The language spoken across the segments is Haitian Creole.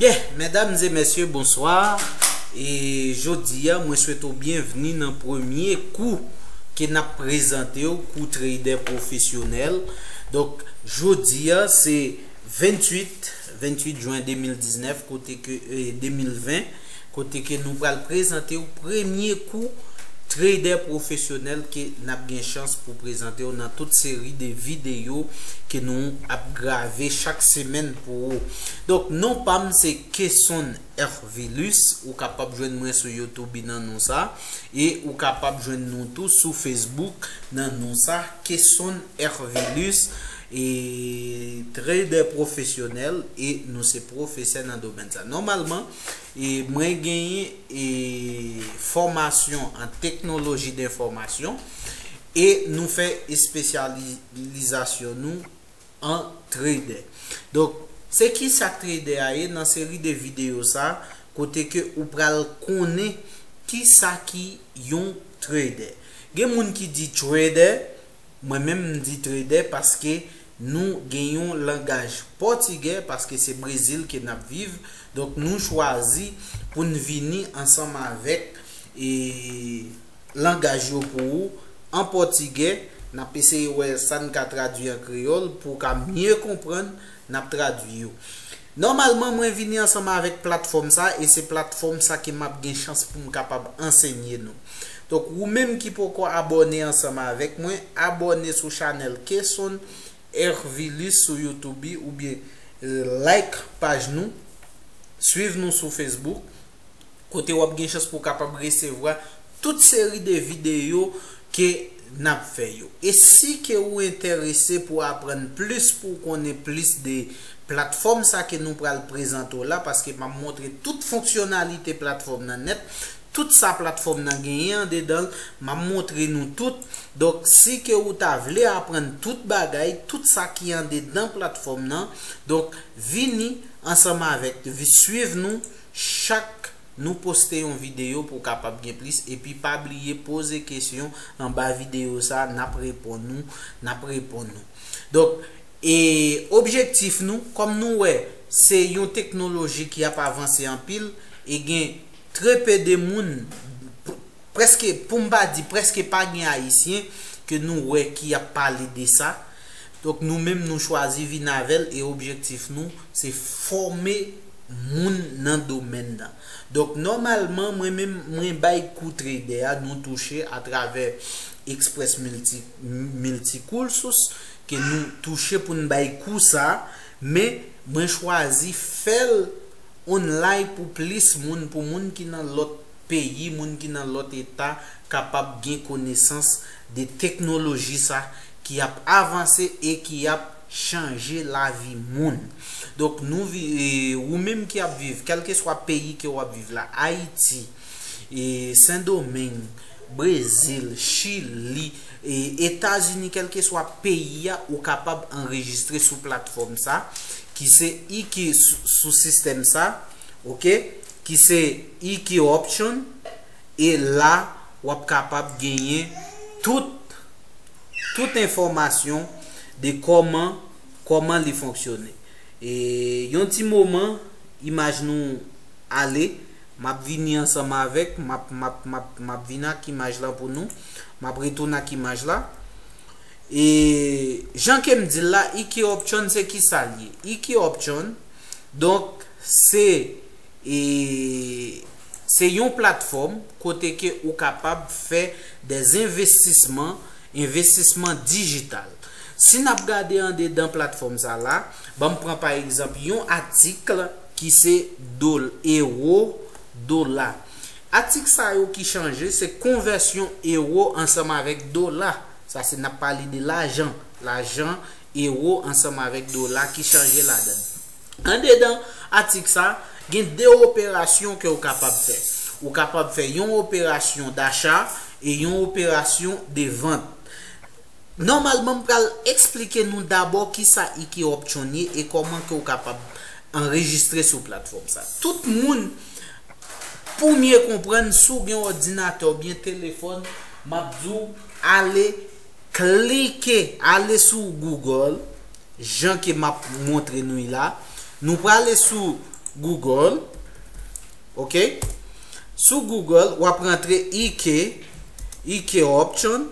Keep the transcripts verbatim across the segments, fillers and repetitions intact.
Yeah, medam e mesye, bonswa. E jodi a, mwen swete w byenvni nan premye kou ke n ap prezante w, kou trader pwofesyonèl. Donk, jodi a, se venntuit, venntuit jen de mil diznèf, kote ke, eh, de mil ven, kote ke nou pral prezante w premye kou trader pwofesyonèl ke n ap gen chans pou prezante w nan tout seri de videyo ke nou ap grave chak semèn pou ou. Donk, non pa m se Kesson Hervilus, ou kapab jwenn mwen sou YouTube nan non sa, e ou kapab jwenn nou tou sou Facebook nan non sa, Kesson Hervilus, e trader pwofesyonèl, e nou se pwofesè nan domèn sa. Nòmalman, e mwen genyen, e fòmasyon an teknoloji de enfòmasyon, e nou fè espesyalizasyon nou an trader. Donk, se ki sa trader a ye? Nan seri de videyo sa, kote ke ou pral konnen ki sa ki yon trader. Gen moun ki di trader, mwen menm m di trader paske nou gen yon langaj pòtigè, paske se Brezil ke n ap viv. Donk, nou chwazi pou n vini ansanm avèk, e, langaj yo pou ou an pòtigè. N ap eseye wè sa n ka tradui an kreyòl pou w ka mye konprann, n ap tradui yo. Nòmalman, mwen vini ansanm avèk platfòm sa, e se platfòm sa ke m ap gen chans pou m kapab ansenye nou. Donk, ou menm ki poko abòne ansanm avèk mwen, abòne sou chanèl Kesson Hervilus sou YouTube oubyen, eh, like paj nou, swiv nou sou Facebook, kote w ap gen chans pou w kapab resevwa tout seri de videyo ke n ap fè yo. E si ke ou enterese pou aprann plis, pou w konnen plis de platfòm sa ke nou pral prezante w la, paske m ap montre tout fonksyonalite platfòm nan nèt, tout sa platfòm nan genyen andedan l, m ap montre nou tout. Donk, si ke ou ta vle aprann tout bagay, tout sa ki andedan platfòm nan, donk, vini ansanm avèk, vi-, swiv nou chak nou poste yon videyo pou w kapab gen plis, epi pa bliye poze kesyon anba videyo sa, n ap reponn ou, n ap reponn ou. Donk, e objektif nou, kòm nou wè, se yon teknoloji ki ap avanse anpil, e gen trè pe de moun, p-, prèske, pou m pa di, prèske pa gen Ayisyen ke nou wè ki ap pale de sa. Donk, nou menm, nou chwazi vin avè l, e objektif nou, se fòme moun nan domèn nan. Donk, nòmalman, mwen menm, mwen bay kou trader a, nou touche atravè Express Multi, Multicourses, ke nou touche pou n bay kou sa, men mwen chwazi fè l online pou plis moun, pou moun ki nan lòt peyi, moun ki nan lòt eta kapab gen konesans de teknoloji sa ki ap avanse e ki ap chanje lavi moun. Donk, nou vi-, e, ou menm ki ap viv, kèlkeswa peyi ke w ap viv la, Ayiti, e, Sendomeng, Brezil, Chili, e, Etazini, kèlkeswa peyi a, ou kapab anrejistre sou platfòm sa, ki se Iki sou, sou sistèm sa, oke, ki se Iki Option, e la, w ap kapab genyen tout, tout enfòmasyon de kòman, kòman li fonksyone. E yon ti moman, imaj nou ale, m ap vini ansanm avèk, m ap, m ap, m ap, m ap vin ak imaj lan pou nou, m ap retounen ak imaj la. E jan ke m di l la, Iki Option se ki sa l ye? Iki Option, donk, se, e, se yon platfòm kote ke ou kapab fè de envestisman, envestisman dijital. Si n ap gade andedan platfòm sa la, ban m pran pa egzanp yon atik ki se dol-, ewo, dola. Atik sa yo ki chanje, se konvèsyon ewo ansanm avèk dola. Sa se n ap pale de lajan. Lajan ewo ansanm avèk dola ki chanje ladan. Andedan atik sa, gen de operasyon ke w kapab fè. Ou kapab fè yon operasyon dacha e yon operasyon de vant. Nòmalman, m pral eksplike nou dabò ki sa Iki Option ye e kòman ke w kapab anrejistre sou platfòm sa. Tout moun, pou mye konprann, si w gen òdinatè oubyen telefòn, m ap di w ale klike, ale sou Google, jan ke m ap montre nou la. Nou prale sou Google. Ok. Sou Google, w ap rantre E K, E K Option.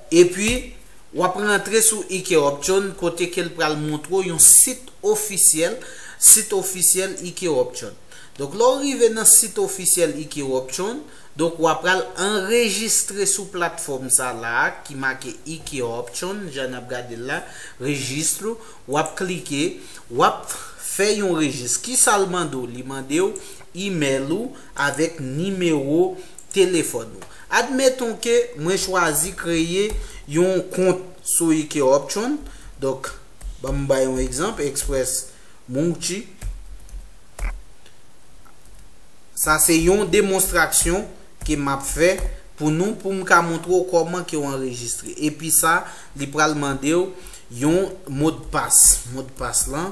Epi, w ap rantre sou E K Option kote ke l pral montre w yon sit ofisyèl, sit ofisyèl E K Option. Donk, lè w rive nan sit ofisyèl E K Option, donk, w ap pral anrejistre sou platfòm sa la ki make E K Option, jan n ap gade l la, rejistre, w ap klike, w ap fè yon rejis. Kisa l mande w? Li mande w imèl ou avèk nimewo telefòn ou. Admeton ke mwen chwazi kreye yon kont sou E K Option. Donk, ban m bay yon egzanp, Express Mouchi. Sa se yon demonstrasyon ke m ap fè pou nou, pou m ka montre w kòman ke w anrejistre. Epi sa, li pral mande w yon modpas. Modpas lan,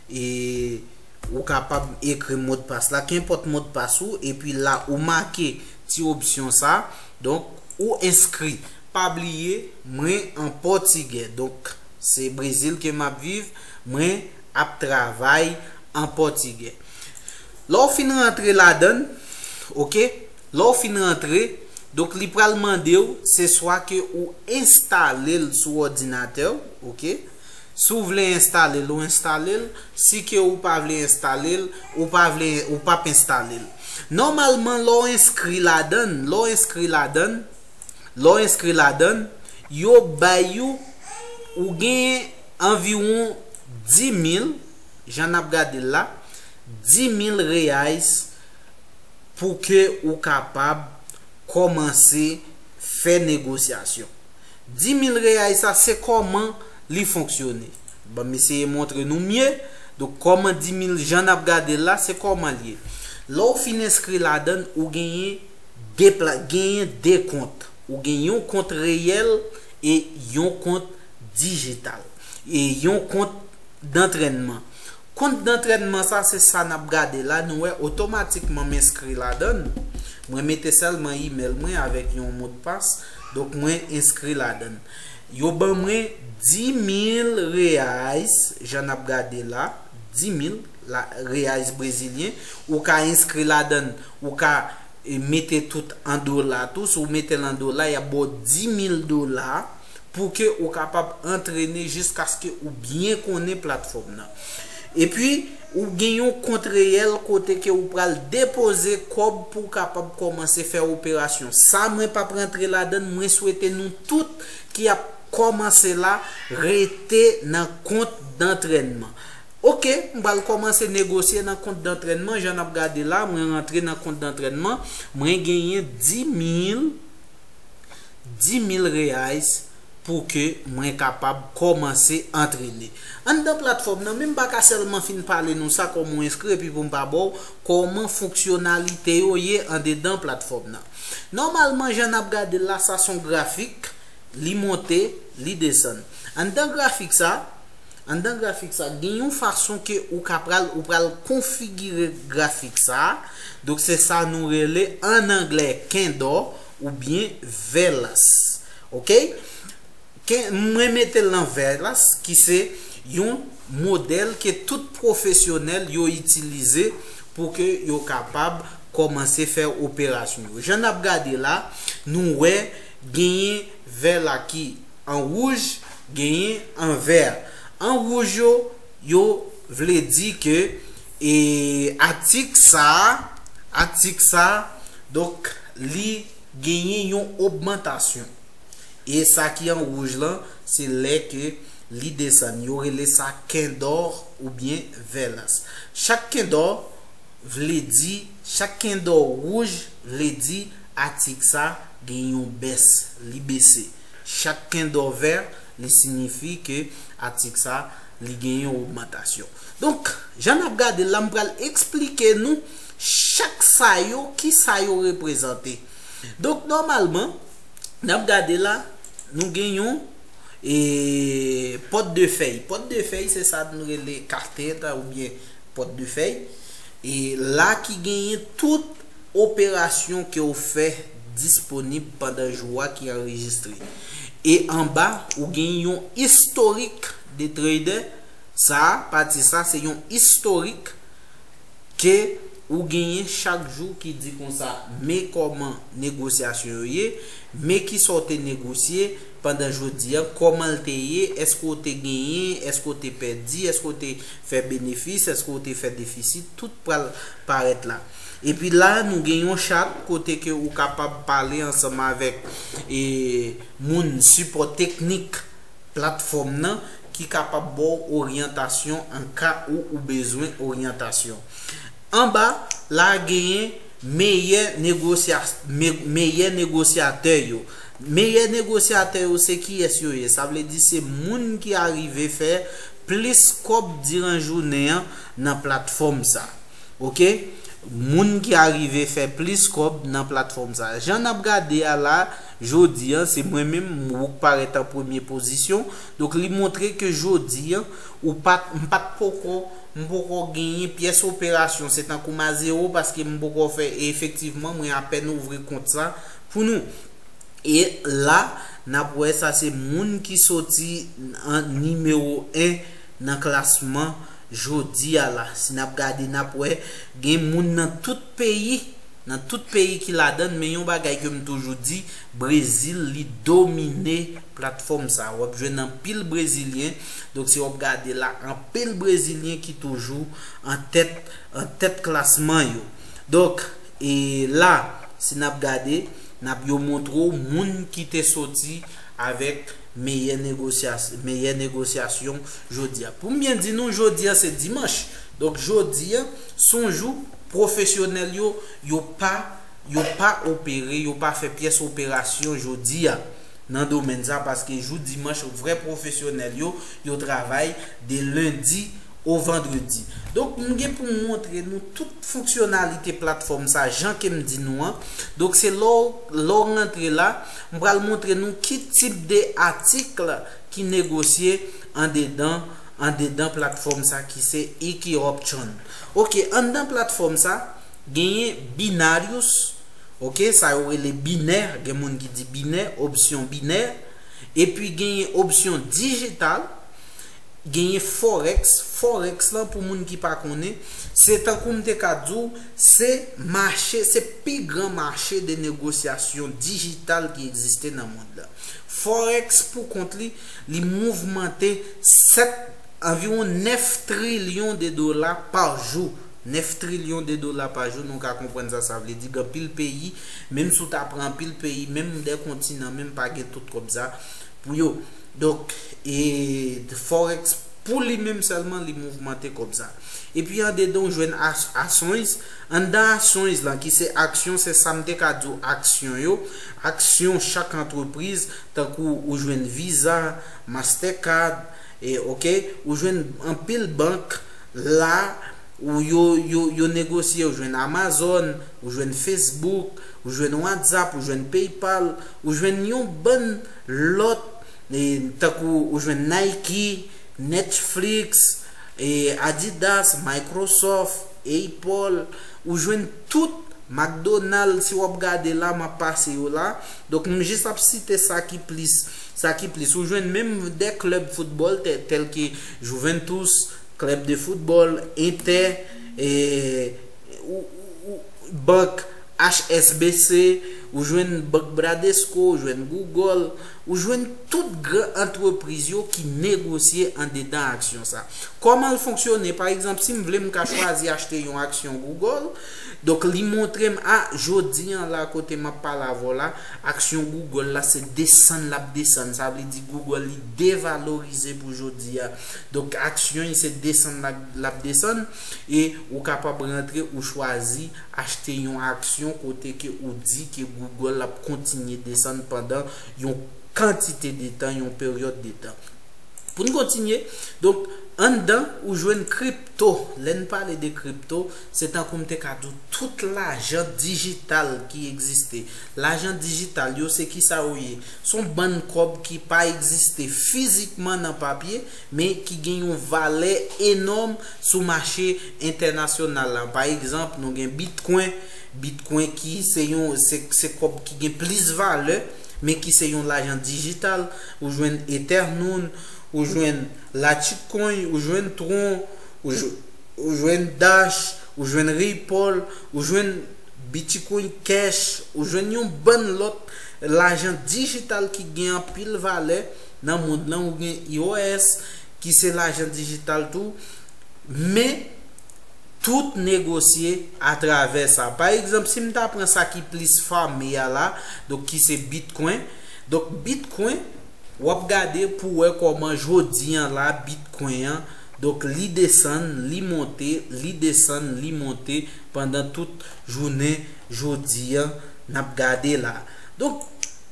e ou kapab ekri modpas la, kenpòt modpas ou, epi la ou make ti opsyon sa, donk ou enskri. Pa bliye, mwen an pòtigè, donk se Brezil ke m ap viv, mwen ap travay an pòtigè. Lè w fin rantre ladan l, ok, lè w fin rantre, donk li pral mande w, se swa ke ou enstale l sou òdinatè w, ok, si w vle enstale l, ou enstale l, si ke ou pa vle enstale l, ou pa vle, ou p ap enstale l. Nòmalman, lè w enskri ladan l, lè w enskri ladan l, lè w enskri ladan l, yo bay ou, ou gen anviwon dis mil, jan n ap gade l la, dis mil reais pou ke ou kapab kòmanse fè negosyasyon. Dis mil reais sa, se kòman li fonksyone. Ban m eseye montre nou mye. Donk, kòman dis mil, jan n ap gade l la, se kòman l ye. Lè w fin enskri ladan l, ou genyen de pla-, genyen de kont. Ou gen yon kont reyèl e yon kont dijital. E yon kont dantrènman. Kont dantrènman sa, se sa n ap gade la. Nou wè, otomatikman m enskri ladan l. Mwen mete sèlman imèl mwen avèk yon modpas. Donk, mwen enskri ladan l. Yo ban mwen dis mil reais, jan n ap gade la, dis mil la, reais brezilyen. Ou ka enskri ladan l, ou ka, e, mete tout an dola tou. Si w mete l an dola, y ap ba w dis mil dola pou ke ou kapab antrene jiskaske ou byen konnen platfòm nan. Epi, ou gen yon kont reyèl kote ke ou pral depoze kòb pou w kapab kòmanse fè operasyon. Sa mwen p ap rantre ladan l, mwen swete nou tout ki ap kòmanse la, rete nan kont dantrènman. Ok, m pral kòmanse negosye nan kont dantrènman. Jan n ap gade la, mwen rantre nan kont dantrènman. Mwen genyen dis mil, dis mil reais pou ke mwen kapab kòmanse antrene. Anndan platfòm nan, men m pa ka sèlman fin pale nou sa kòman w enskri epi pou m pa ba w kòman fonksyonalite yo ye andedan platfòm nan. Nòmalman, jan n ap gade l la, sa se yon grafik, li monte, li desann. Anndan grafik sa, anndan grafik sa, gen yon fason ke ou ka pral, ou pral konfigire grafik sa. Donk, se sa nou rele an anglè candle oubyen velas. Ok? Ke, mwen mete l nan velas, ki se yon modèl ke tout pwofesyonèl yo itilize pou ke yo kapab kòmanse fè operasyon yo. Jan n ap gade la, nou wè genyen vè la ki an wouj, genyen an vè. An wouj yo, yo vle di ke, e, atik sa, atik sa, donk, li genyen yon ogmantasyon. E sa ki an wouj lan, se lè ke li desann. Yo rele sa candle oubyen velas. Chak candle vle di, chak candle wouj vle di atik sa gen yon bès, li bese. Chak candle vè, li siyifi ke atik sa, li gen yon ogmantasyon. Donk, jan n ap gade la, m pral eksplike nou chak sa yo, ki sa yo reprezante. Donk, nòmalman, n ap gade la, nou gen yon, e, pòt de fèy. Pòt de fèy, se sa nou rele katèt oubyen pòt de fèy. E la ki genyen tout operasyon ke w fè disponib pandan jou a ki anrejistre. E anba, ou gen yon istorik de trader, Sa a, pati sa, se yon istorik ke ou genyen chak jou ki di konsa, men kòman negosyasyon yo ye, men kisa w te negosye pandan jodi a, kòman l te ye, èske w te genyen, èske w te pèdi, èske w te fè benefis, èske w te fè defisit, tout pral parèt la. Epi la, nou gen yon chat kote ke ou kapab pale ansanm avèk e, moun sipò teknik platfòm nan ki kapab ba w oryantasyon an ka ou ou bezwen oryantasyon. Anba la genyen meyè negosya- me- meyè negosyatè yo. Meyè negosyatè yo se kiyès yo ye? Sa vle di se moun ki arive fè plis kòb diran jounen an nan platfòm sa. Oke? Moun ki arive fè plis kòb nan platfòm sa. Jan n ap gade a la, jodi an, se mwen menm, ou k parèt an premye pozisyon. Donk, li montre ke jodi an, ou pa t, m pa t poko, m poko genyen pyès operasyon. Se tankou m a zewo paske m poko fè, e efektivman, mwen apèn ouvri kont sa pou nou. E la, n ap wè sa se moun ki soti an nimewo en nan klasman jodi a la. Si n ap gade, n ap wè gen moun nan tout peyi, nan tout peyi ki ladan l, men yon bagay ke m toujou di, Brezil, li domine platfòm sa. W ap jwenn anpil Brezilyen. Donk, si w ap gade la, anpil Brezilyen ki toujou an tèt, an tèt klasman yo. Donk, e la, si n ap gade, n ap yo montre w moun ki te soti avèk meyè negosyas- meyè negosyasyon jodi a. Pou m byen di nou, jodi a se dimanch. Donk, jodi a, se yon jou pwofesyonèl yo, yo pa, yo pa opere, yo pa fè pyès operasyon jodi a nan domèn sa, paske jou dimanch, vrè pwofesyonèl yo, yo travay de lendi o vandredi. Donk, m gen pou m montre nou tout fonksyonalite platfòm sa, jan ke m di nou an. Donk, se lè w, lè w rantre la, m pral montre nou ki tip de atik ki negosye andedan, andedan platfòm sa ki se Iki Option. Oke, anndan platfòm sa, genyen binarius, oke, sa yo rele binè, gen moun ki di binè, opsyon binè, epi genyen opsyon dijital, genyen forex. Forex lan, pou moun ki pa konnen, se tankou m te ka di w, se mache, se pi gran mache de negosyasyon dijital ki egziste nan mond lan. Forex pou kont li, li mouvmante sèt, anviwon nèf trilyon de dola pa jou. Nèf trilyon de dola pa jou, nou ka konprann sa sa vle di. Gen anpil peyi, menm si w ta pran anpil peyi, menm de kontinan, menm pa gen tout kòb sa pou yo. Donk, e forex pou li menm sèlman, li mouvmante kòb sa. Epi andedan, w jwenn as- asons. Anndan asons lan, ki se aksyon, se sa m te ka di w, aksyon yo. Aksyon chak antrepriz, tankou ou jwenn Visa, Mastercard, e, oke, ou jwenn anpil bank la, ou yo, yo, yo negosye, ou jwenn Amazon, ou jwenn Facebook, ou jwenn WhatsApp, ou jwenn PayPal, ou jwenn yon bann lòt, e, tankou ou jwenn Nike, Netflix, e, Adidas, Microsoft, Apple, ou jwenn tout McDonald, si w ap gade la, m ap pase yo la. Donk, m jis ap site sa ki plis, sa ki plis. Ou jwenn menm de klèb foutbòl tè- tèl ke Juventus, klèb de foutbòl, Inter, e, ou, ou, ou, bank H S B C, ou jwenn bank Bradesco, ou jwenn Google, ou jwenn tout gran antrepriz yo ki negosye andedan aksyon sa. Kòman l fonksyone? Pa egzanp, si m vle, m ka chwazi achte yon aksyon Google. Donk, li montre m, a, jodi an la, kote m ap pale avè w la, aksyon Google la, se desann l ap desann. Sa vle di Google, li devalorize pou jodi a. Donk, aksyon, se desann l ap, l ap desann. E ou kapab rantre, ou chwazi achte yon aksyon kote ke ou di ke Google ap kontinye desann pandan yon kantite de tan, yon peryòd de tan. Pou n kontinye, donk, anndan, ou jwenn kripto. Lè n pale de kripto, se tankou m te ka di w tout lajan dijital ki egziste. Lajan dijital yo, se kisa yo ye? Se yon bann kòb ki pa egziste fizikman nan papye, men ki gen yon valè enòm sou mache entènasyonal la. Pa egzanp, nou gen Bitcoin, Bitcoin ki se yon, se, se kòb ki gen plis valè, men ki se yon lajan dijital. Ou jwenn Eternum, ou jwenn Lachitcoin, ou jwenn Tron, ou jw- ou jwenn Dash, ou jwenn Ripple, ou jwenn Bitcoin Cash, ou jwenn yon bann lòt lajan dijital ki gen anpil valè nan mond lan, ou gen E O S ki se lajan dijital tou, men tout negosye atravè sa. Pa egzanp, si m ta pran sa ki plis fame a la, donk ki se Bitcoin. Donk Bitcoin, w ap gade pou wè kòman jodi an la, Bitcoin an, donk li desann, li monte, li desann, li monte pandan tout jounen jodi an n ap gade la. Donk,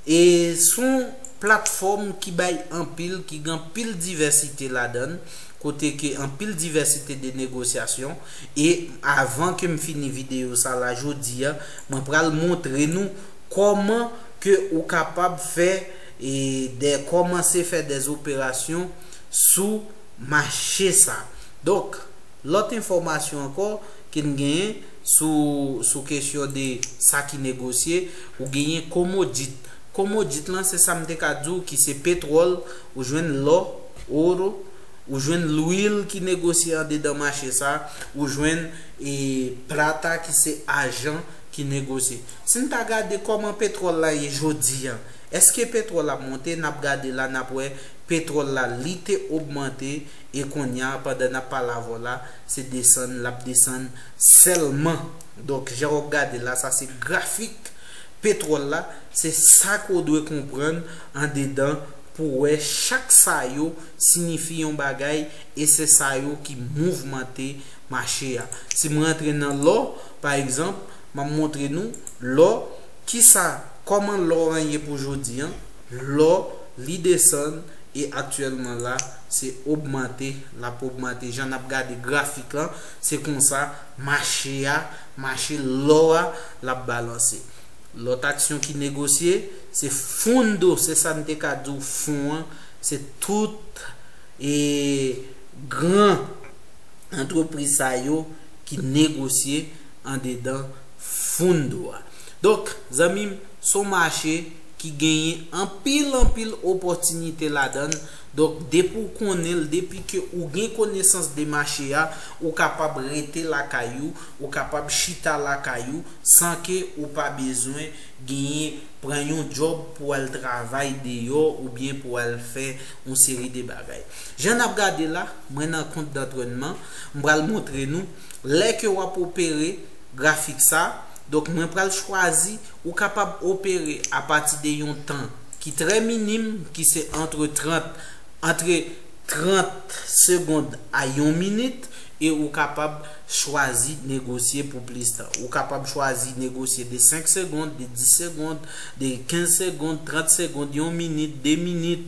e s on platfòm ki bay anpil, ki gen anpil divèsite ladan l, kote ke anpil divèsite de negosyasyon. E avan ke m fini videyo sa la jodi a, mwen pral montre nou kòman ke ou kapab fè e de kòmanse fè de operasyon sou mache sa. Donk, lòt enfòmasyon ankò ke n genyen sou, sou kesyon de sa ki negosye, ou genyen komodit. Komodit lan, se sa m te ka di w, ki se petwòl, ou jwenn lò, oro, ou jwenn lwil ki negosye andedan mache sa, ou jwenn e plata ki se ajan ki negosye. Si n ta gade kòman petwòl la ye jodi an, èske petwòl ap monte? N ap gade la, n ap wè petwòl la, li te ogmante, e kounye a, pandan n ap pale avè w la, se desann, l ap desann sèlman. Donk, jan w ap gade la, sa se grafik petwòl la, se sa ke w dwe konprann andedan pou w wè chak sa yo siyifi yon bagay, e se sa yo ki mouvmante mache a. Si m rantre nan lò, pa egzanp, m ap montre nou lò, kisa, kòman lò an ye pou jodi an. Lò, li desann, e aktyèlman la, se ogmante, l ap ogmante. Jan n ap gade grafik lan, se konsa mache a, mache lò a, l ap balanse. Lòt aksyon ki negosye, se fondo, se sa n te ka di w fon an, se tout e gran antrepriz sa yo ki negosye andedan fondo a. Donk, zanmi m, s on mache ki genyen anpil, anpil opòtinite ladan l. Donk, depi w konnen l, depi ke ou gen konesans de mache a, ou kapab rete lakay ou, ou kapab chita lakay ou, san ke ou pa bezwen genyen pran yon djòb pou al travay deyò oubyen pou al fè yon seri de bagay. Jan n ap gade la, mwen nan kont d'antrènman, m pral montre nou, lè ke w ap opere grafik sa, donk mwen pral chwazi, ou kapab opere apati de yon tan ki trè minim, ki se antre trant, antre trant segonn a yon minit, e ou kapab chwazi negosye pou plis tan. Ou kapab chwazi negosye de senk segonn, de dis segonn, de kenz segonn, trant segonn, yon minit, de minit,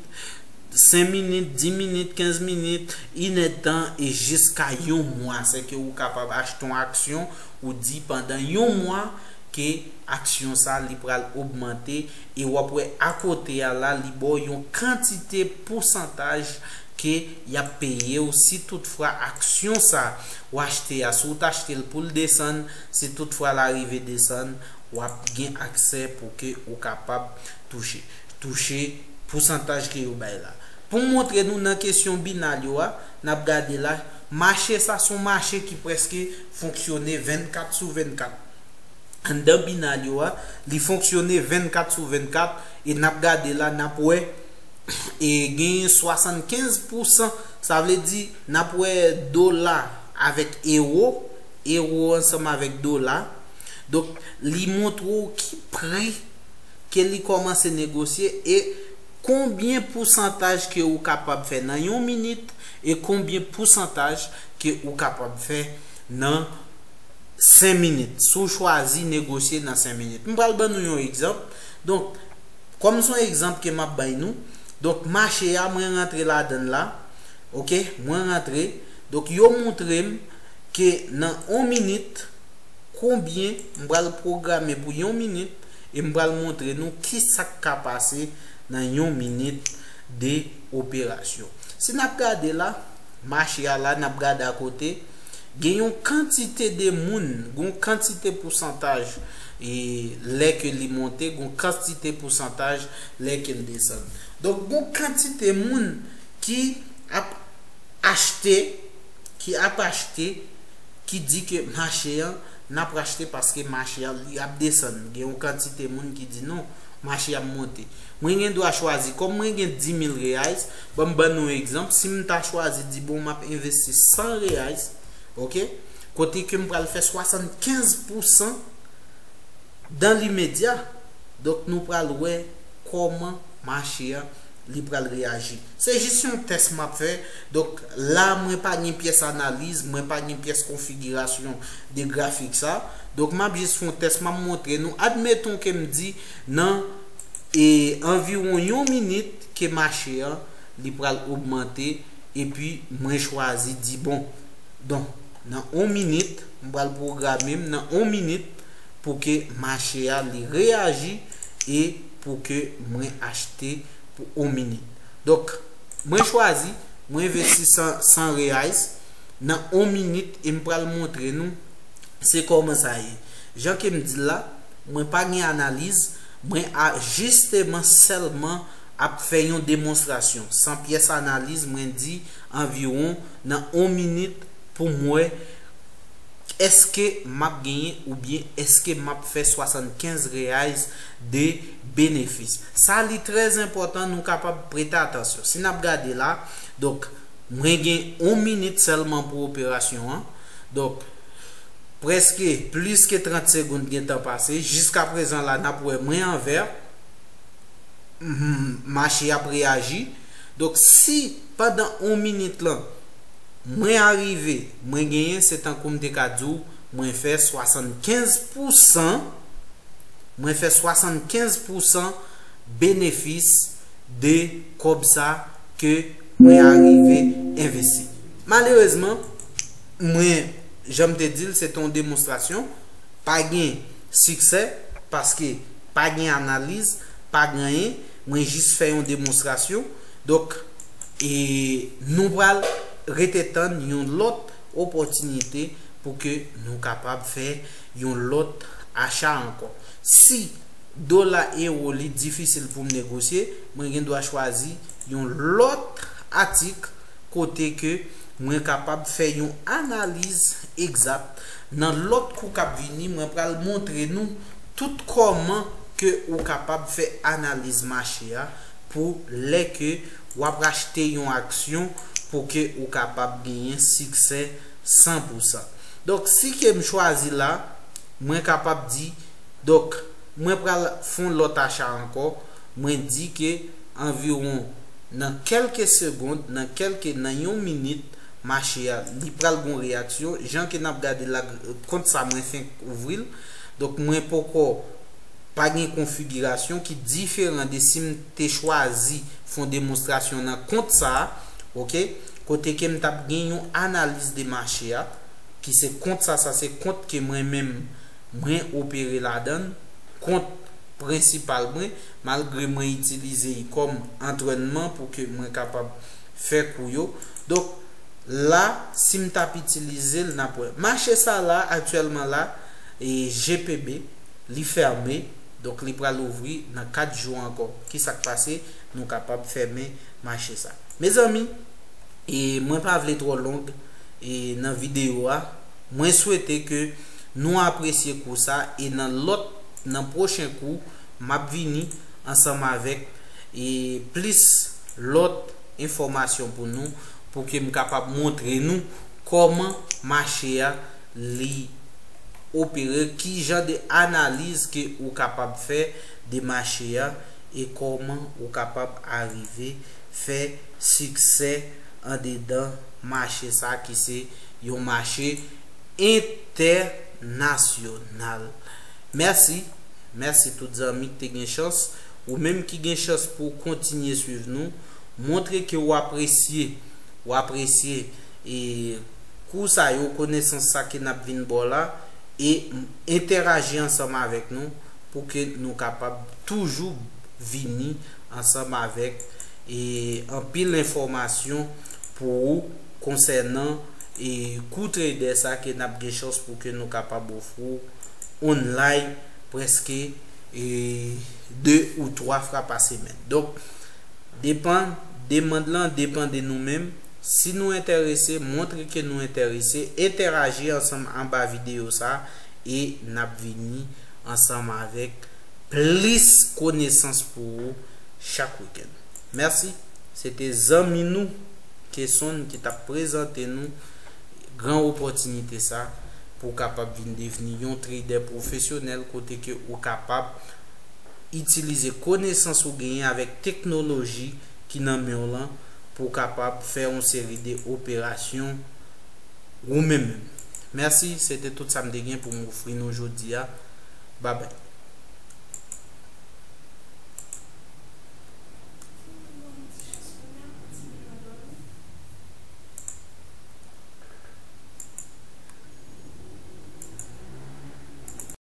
senk minit, dis minit, kenz minit, inèdtan, e jiska yon mwa. Sèke ou kapab achte yon aksyon, ou di pandan yon mwa ke aksyon sa li pral ogmante, e w ap wè akote a la, li ba w yon kantite pousantaj ke y ap peye w si toutfwa aksyon sa w achte a, si w t achte l pou l desann, si toutfwa l arive desann, w ap gen aksè pou ke ou kapab touche, touche pousantaj ke yo bay la. Pou m montre nou nan kesyon binal yo a, n ap gade la, mache sa s on mache ki prèske fonksyone vennkat sou vennkat. Anndan binal yo a, li fonksyone vennkat sou vennkat, e n ap gade la, n ap wè, e genyen swasannkenz pousan, sa vle di, n ap wè dola avèk ewo, ewo ansanm avèk dola. Donk, li montre w ki pri ke li kòmanse negosye e konbyen pousantaj ke ou kapab fè nan yon minit e konbyen pousantaj ke ou kapab fè nan senk minit, si w chwazi negosye nan senk minit. M pral ban nou yon egzanp. Donk, kòm s on egzanp ke m ap bay nou, donk, mache a, mwen rantre ladan l la, oke, mwen rantre. Donk, yo montre m ke nan yon minit, konbyen m pral pwograme pou yon minit, e m pral montre nou ki sa k ka pase nan yon minit de operasyon. Si n ap gade la, mache a la, n ap gade akote, gen yon kantite de moun, gen yon kantite pousantaj, e lè ke li monte, gen yon kantite pousantaj lè ke l desann. Donk, gen yon kantite moun ki ap achte, ki ap achte, ki di ke mache an n ap achte paske mache an li ap desann. Gen yon kantite moun ki di non, mache ap monte. Mwen gen dwa chwazi, kòm mwen gen dis mil reais, ban m ban nou yon egzanp, si m ta chwazi di bon, m ap envesti san reais, ok, kote ke m pral fè swasannkenz pousan dan limedya. Donk nou pral wè kòman mache a li pral reyaji. Se jis yon tès m ap fè. Donk la mwen pa gen pyès analiz, mwen pa gen pyès konfigirasyon de grafik sa. Donk m ap jis fè yon tès, m ap montre nou. Admeton ke m di nan e anviwon yon minit ke mache a li pral ogmante, epi mwen chwazi di bon, donk nan yon minit m pral pwograme m nan yon minit pou ke mache a li reyaji e pou ke mwen achte pou yon minit. Donk mwen chwazi, mwen envesti san, san reais nan yon minit e m pral montre nou se kòman sa ye. Jan ke m di l la, mwen pa gen analiz, mwen a jisteman sèlman ap fè yon demonstrasyon. San pyès analiz, mwen di anviwon nan yon minit pou m wè èske m ap genyen oubyen èske m ap fè swasannkenz reais de benefis. Sa li trè enpòtan nou kapab prete atansyon. Si n ap gade la, donk mwen gen yon minit sèlman pou operasyon an. Donk prèske plis ke trant segonn gentan pase. Jiska prezan la n ap wè mwen an vè. Mhm, mache ap reyaji. Donk si pandan yon minit lan mwen arive, mwen genyen, se tankou m te ka di w, mwen fè swasannkenz pousan, mwen fè swasannkenz pousan benefis de kòb sa ke mwen arive envesti. Malerezman, mwen, jan m te di l, se te yon demonstrasyon, pa gen siksè, paske pa gen analiz, pa gen anyen, mwen jis fè yon demonstrasyon. Donk e nou pral rete tann yon lòt opòtinite pou ke nou kapab fè yon lòt acha ankò. Si dola, ewo li difisil pou m negosye, mwen gen dwa chwazi yon lòt atik kote ke mwen kapab fè yon analiz egzat. Nan lòt kou k ap vini, mwen pral montre nou tout kòman ke ou kapab fè analiz mache a pou lè ke w ap achte yon aksyon pou ke ou kapab genyen siksè san pousan. Donk si ke m chwazi la, mwen kapab di, donk mwen pral fè yon lòt acha ankò, mwen di ke anviwon nan kèlke segond, nan kèlke, nan yon minit, mache a li pral gon reyaksyon. Jan ke n ap gade la, kont sa mwen fenk ouvri l. Donk mwen poko pa gen konfigirasyon ki diferan de si m te chwazi fè yon demonstrasyon nan kont sa, ok, kote ke m t ap gen yon analiz de mache a, ki se kont sa, sa se kont ke mwen menm mwen opere ladan l, kont prensipal mwen, malgre mwen itilize l kòm antrènman pou ke mwen kapab fè kou yo. Donk la, si m t ap itilize l, n ap wè mache sa la, aktyèlman la, e G P B li fèmen, donk li pral ouvri nan kat jou ankò. Kisa k pase? Nou kapab fèmen mache sa. Mezanmi, e mwen pa vle twò long e nan videyo a. Mwen swete ke nou apresye kou sa e nan lòt, nan pwochen kou, m ap vini ansanm avèk e plis lòt enfòmasyon pou nou, pou ke m kapab montre nou kòman mache a li opere, ki jan de analiz ke ou kapab fè de mache a e kòman ou kapab arive fè siksè andedan mache sa ki se yon mache entènasyonal. Mèsi, mèsi tout zanmi ki te gen chans, ou menm ki gen chans pou w kontinye swiv nou, montre ke w apresye, w apresye e kou sa yo, konesans sa ke n ap vin ba w la, e entèraji ansanm avèk nou pou ke nou kapab toujou vini ansanm avèk e anpil enfòmasyon pou ou konsènan e kou tredè sa ke n ap gen chans pou ke nou kapab ofri w online prèske e de ou twa fwa pa semèn. Donk, depann Demann lan depann de nou menm. Si nou enterese, montre ke nou enterese, entèraji ansanm anba videyo sa, e n ap vini ansanm avèk plis konesans pou ou chak wikenn. Mèsi. Se te zanmi nou Kesonn ki t ap prezante nou gran opòtinite sa pou w kapab vin devni yon trader pwofesyonèl, kote ke ou kapab itilize konesans ou genyen avèk teknoloji ki nan men w lan pou w kapab fè yon seri de operasyon ou menm menm. Mèsi, se te tout sa m te gen pou m ofri nou jodi a. Babay.